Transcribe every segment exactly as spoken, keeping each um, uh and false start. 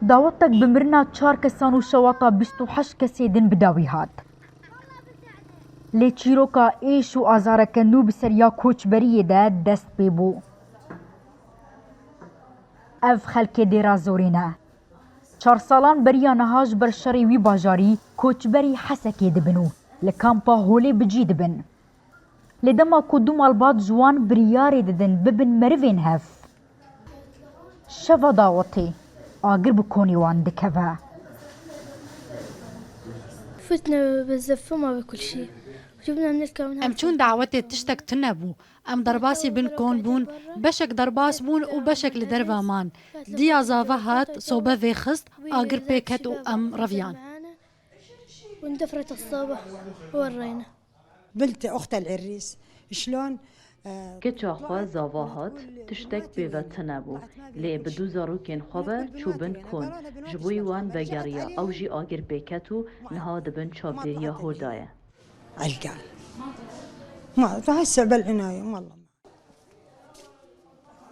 Dawetek bi mirina çar kesan û şewata bîst û heşt kesê din bi dawî hat. Lê çîroka êş û azareke nû bi seriya koçberiyê de dest pê bû. Ev xelkê Dêra Zorê ne. Çar salan beriya niha ji ber şerê wî bajarî koçberî Hesekê dibin û li kampa Holê bi cî dibin. Lê dema ku du malbat ji wan biryarê didin bibin merivên hev, şeva dawetê agir bi konê wan dikeve. فتنا بالزفة ما بكل شيء. وجبنا من الكون. Em çûn dawetê, tiştek tune bû. Em derbasî bin kon bûn, beşek derbas bûn û beşek li derve man. Diya zava hat, sobe vêxist, agir pê ket û em reviyan. واندفرت الصوبة وورينا. بنت أخت العريس، شلون؟ Keça xwe zava hat, tiştek pê ve tune bû, lê bi du zarokên xwe ve çû bin kon. Ji bo wan vegeriya, ew jî agir pê ket û niha di bin çavdêriya hûr de ye. علقان. ما هسه بالعناية والله.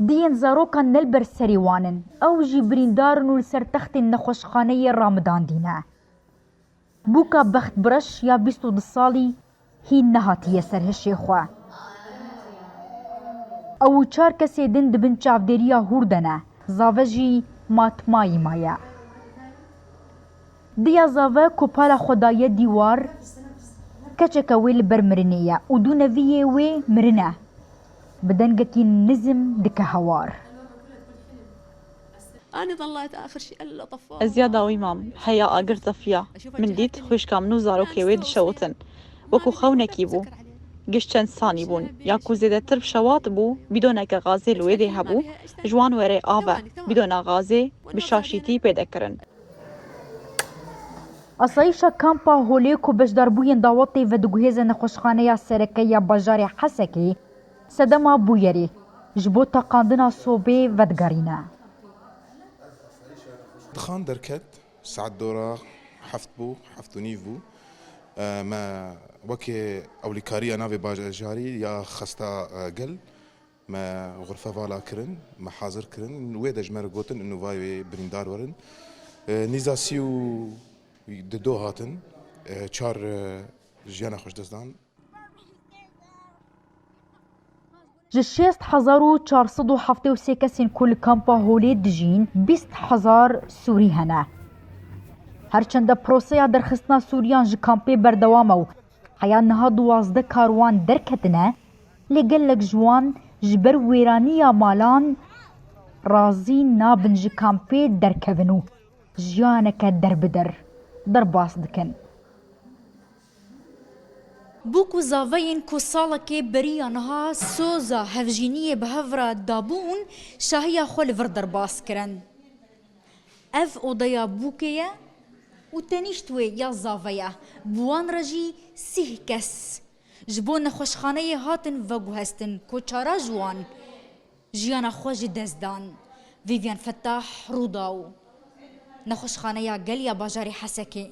Diyên zarokan ne li ber serê wan in. Ew jî birîndar in û li ser textên nexweşxaneyê ramidandî ne. Bûka Bextbireş ya bîst û du salî hîn nehatiye ser hişê xwe. Ew û çar kesê din di bin çavdêriya hûr de ne. Zave jî matmayî maye. Diya zave ku pala xwe daye dîwar, keçeke wê li ber mirinê ye û du neviyê wê mirine. Bi dengekî nizm dike hewar. أنا ضليت آخر شيء إلا طفاها. Ez ya dawî mam, heya agir tefiya. Min dît xwişka min û zarokê wê dişewitin. Wekû xewnekî bû. Giş çend sanî bûn. Ya ku zêdetir bi şewat bû, bîdoneke gazê li wê dê hebû, ji wan were ave. Bîdona gazê bi şaşîtî pê dekirin. Asayîşa kampa Holê ku beşdarbûyên dawetê vediguhêze nexweşxaneya sereke ya bajarê Hesekê, sedema bûyerê ji bo teqandina sobê vedigerîne. Dixan derket, saet dora heft bû, heft û nîv bû. E, me wekê ewlîkariya navê bajarî ya xesta, e, gel, me xurfe vala kirin, me hazir kirin. Wê de ji me re gotin, inu vay wê birîndar werin. E, nîza sî û dido hatin, e, çar, e, jiyana xwe ji dest dan. Ji şêst hezar û çar sed û heftê û sê kesên ku li kampa Holê dijîn, bîst hezar Sûrî hene. Her çende proseya derxistina Sûriyan ji kampê berdewam e û heya niha duwazdeh karwan derketine, lê gelek ji wan ji ber wêraniya malan razî nabin ji kampê derkevin û jiyaneke derbider derbas dikin. Bûk û zaveyên ku salekê beriya niha soza hevjîniyê bi hev re dabûn, şahiya xwe li vir derbas kirin. Ev odeya bûkê ye û tenîşt wê ya zave ye. Bi wan re jî sîh kes ji bo nexweşxaneyê hatin veguhestin ku çara ji wan jiyana xwe ji dest dan. Vîvyan Fetah, Rûdaw, nexweşxaneya gel ya bajarê Hesekê.